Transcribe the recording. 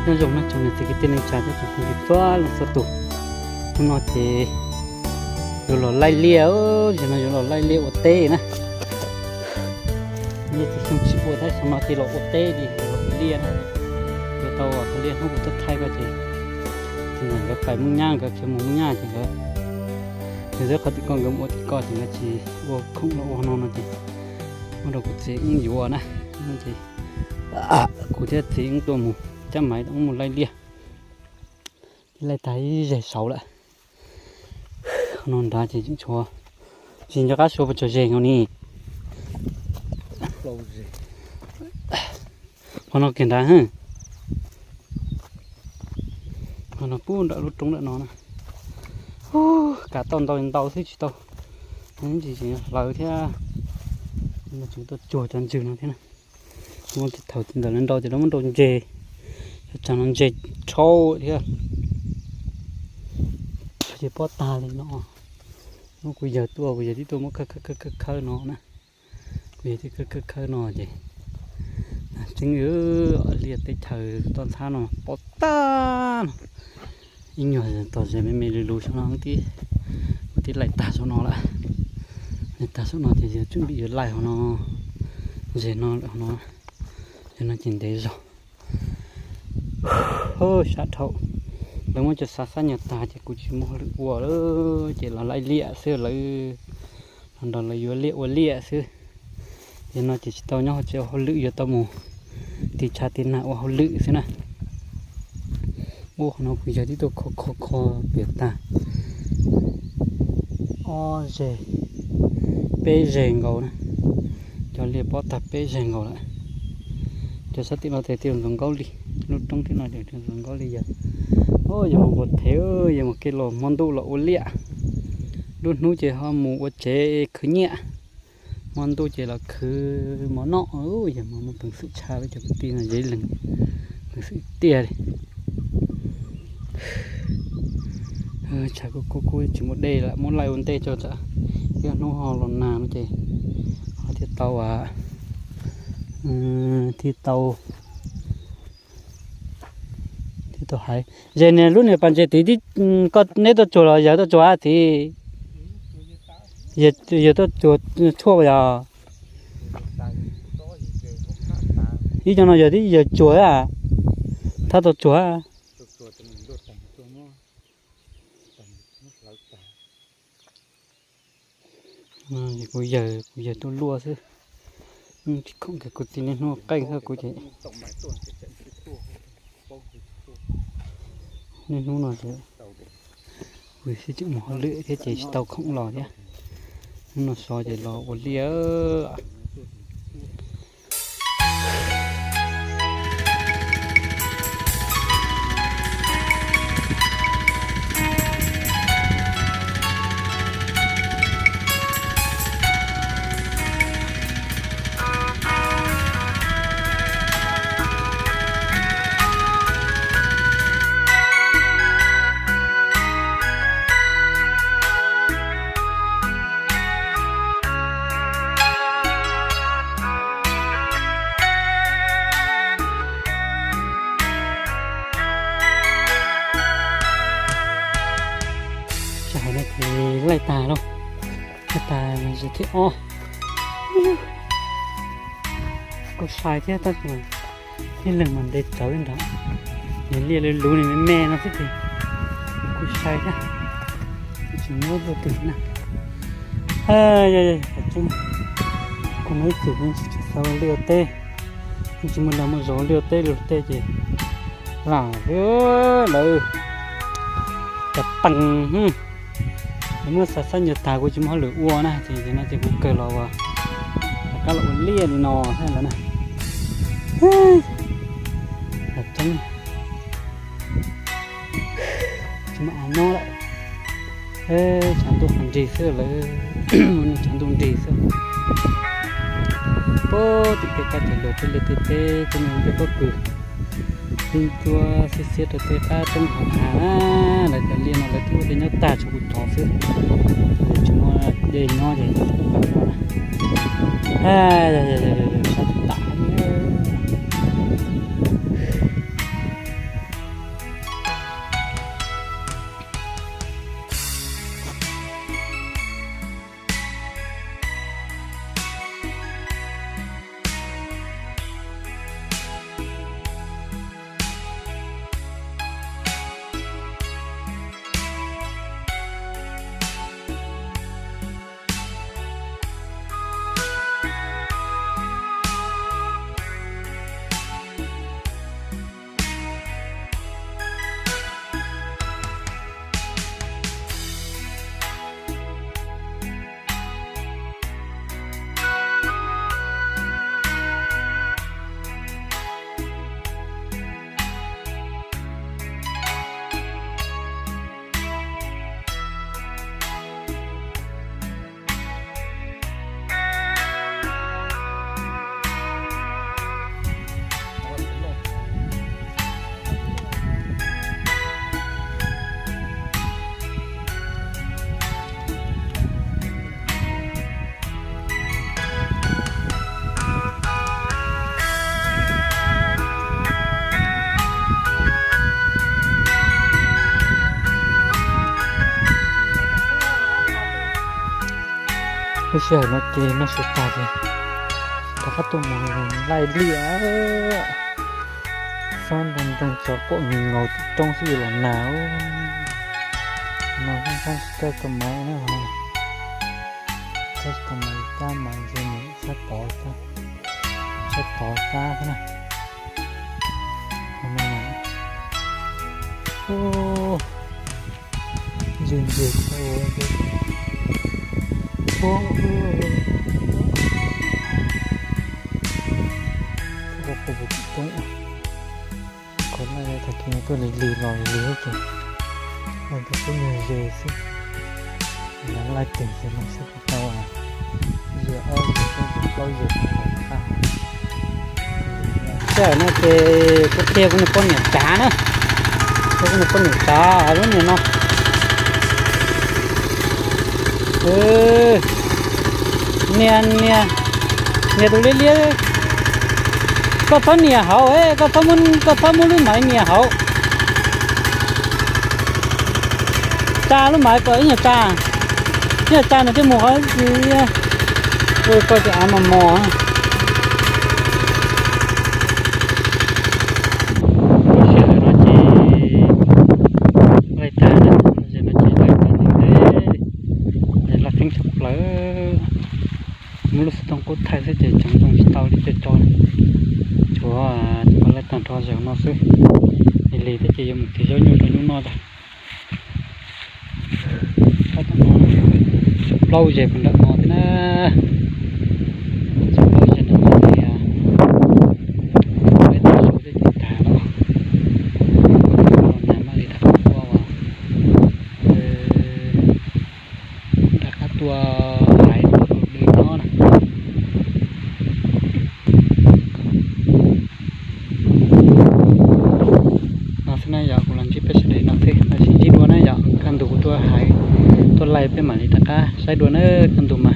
Nyob zoo na tsoom niam txiv kwv tij neej tsa thiab tsoom phooj ywg txhua leej txhua tus. Hnub no ces yuav los laij liaj, zaum no yuav los laij liaj ua teb na. Nyob tsis xyoo tsis ua tab sis no ces los ua teb li los ua liaj na. Yuav tau ua liaj hnub kuv tuaj thaij koj ces, ces nkawd pais Moob Nyab, nkawd khiav mus Moob Nyab ces nkawd yog teb qhov tim ko nkawd mus ua tim ko ces nkawd tsis ua khoom los ua no no ces ua rau kuv txiv wb yuav na. Ces kuv thiab txiv wb tuaj mus cab maiv wb mus laij liaj. Laij tag ib zes saud lawm. Qhov no nrad ces tseem tshuav, tsis nco qab suav puas tsuas zes nkaus ni. Qhov no kiag nrad, qhov no pub nram lub roob ntawm no na. Kav tau ntau ntau xwb tsis tau, ntsis tseem hlawv thiab. Tseem tuaj cuag cov ntswg no thiab na. Thaum ntawd lawv nrau ces lawv muab nrau ntses, cov tsag no ntses rhaub thiab. Ces pob tag li no, hnub kuv yawg tuaj kuv yawg tib tuaj muab khawb khawb khawb khawb no na. Kuv yawg tib khawb khawb khawb no ces tseeb, liaj teb chaws toj ntxhab no pob tag no. Ib nyuag tom zes me me lus lus saum no tib, kuv tib laij tag saum no lawm. Laij tag saum no ces yog tswm npim yuav laij hauv no, zes no lawm hauv no. Yog no ces ntev zog. Sab dhau, lawv muab cov xav xab nyuag tag ces kuv tsis muaj hauj lwm ua lawm ces los laij liaj xwb, lawv los nrog lawv yuav liaj ua liaj xwb. Ces no ces tsis tau nyob hauv tsev ua hauj lwm, yuav tau mus tiv tshav tiv nag ua hauj lwm xwb na. Ub, qhov no kuv yawg tib tuaj kho kho kho piam tag ob zes, peb zes nkaus na. Cov liaj pob tag peb zes nkaus lawm. Cov sab tim no tes twb ntxoov nkaub li, lub roob tim no tes twb ntxoov nkaub li yog. Yog mus npua thev, yog mus kev los hmo ntuj los ua liaj. Lub hnub ces ho mus ua tsev khwv nyiaj, hmo ntuj ces los khwv mov noj. Yog mas muaj peev xwm tshaj peb cov kwv tij no, zev leeg peev xwm tiag li. Tshav kuj kuj kuj tsis muaj dej lawm, muab laij ua ntej tso tsam ib hnub ho los nag no ces ho thiaj tau, thiaj tau, thiaj tau hais. Zes niag lub niag pas ntses tid tib, koj neb tuaj tsuag los yawg tuaj tsuag txiv? Yawg tuaj tsuag tshuaj yog. Ib co no yog tib yawg tsuag, thab tau tsuag. Kuv yawg, kuv yawg tuaj luaj xwb. Tsis khoom kiag kuv txiv niaj hnub qeej xwb kuv ces. Niaj hnub no ces kuv sib tseem mus hauj lwm thiab ces tsis tau khoom los thiab. Hnub no so ces los ua liaj. Sij hawm no ces laij tag lauj, laij tag zes thib ob. Kuj sai thiab tab sis mas ib leeg mas ntev tsawv li ntawd. Nws liaj luv luv nws me me no xwb ces kuj sai thiab, tsis muab luaj twg na. Yog, kuv muaj ib txwm kuv tsis tshua xav ua liaj ua teb, tsis muaj dag muaj zog ua liaj ua teb li tej ces lam xwb lawm. Cov tees, muab xav xab nyuag tag kuv tsis muaj hauj lwm ua na ces no ces kuv kawg los ua, rov qab los ua liaj li no thiab lawm na. Tsis muaj av nyob lawm. Tshav ntuj qhov nrig xwb lawm, tshav ntuj nrig xwb. Puag tim tej qab cov luag tej liaj tej teb tej me tej pob kws, pib cuab xiab xiab rau tej qab roob hauv hav na. Lawv cov liaj no lawv twb ua dej nyob tag tshuav kuv cov xwb, tsis muaj dej nyob ces kuv pab no na. Sab tam, Lub sij hawm no ces noj su tag ces rov qab tuaj mus laij liaj. Xob nreeg nreeg tsov quaj nkaus tim roob xwb yuav los nag. No tsis tau maiv na, tsis tau maiv cab mas ntshe mus sab tod, sab tod cab xwb na. Ntses ntses ua qhov laij tag kis tuaj lig lig los lig lig ces laij tau peb nyuag ze xwb. Laij tes ces no xwb tau. Ze ob ze peb ze plaub ze. Sij hawm no ces kuv qhia kuv niag poj niam tsav na, kuv niag poj niam tsav lub niag no. Nias nias nias tus liab liab. Koj txhob nias hauv, koj txhob muab, koj txhob muab lub maiv nias hauv. Tsa lub maiv kom ib nyuag tsa, ib nyuag tsa nws thiaj mus qhov tsis. Ua koj cov av mos mos. Lub sij hawm no ces laij tag, lub sij hawm no ces laij tag ntev ntev, es laj qeeb tshaj plaws. Muab lub xov tooj qub thaij xwb ces tseem zoo tsis tau li cov cov. Tshuav, tshuav laij tag nrho zaum no xwb. Lig lig thiab ces yuav mus tig zaub nyuj rau nyuj noj ntag. Plaub ze puag nram no thiab na. Plaub ze nram no thiab. Peb tau su thiab ces tag lawm. Nag maj li rov qab tuaj ua, rov qab tuaj hais dua no na. No xwb na yom, kuv los ntsib peb sawv daws no xwb, los sib ntsib dua na yom, kaj ntug kuv tuaj hais, tuaj laij peb mam li rov qab saib dua na, kaj ntug mas.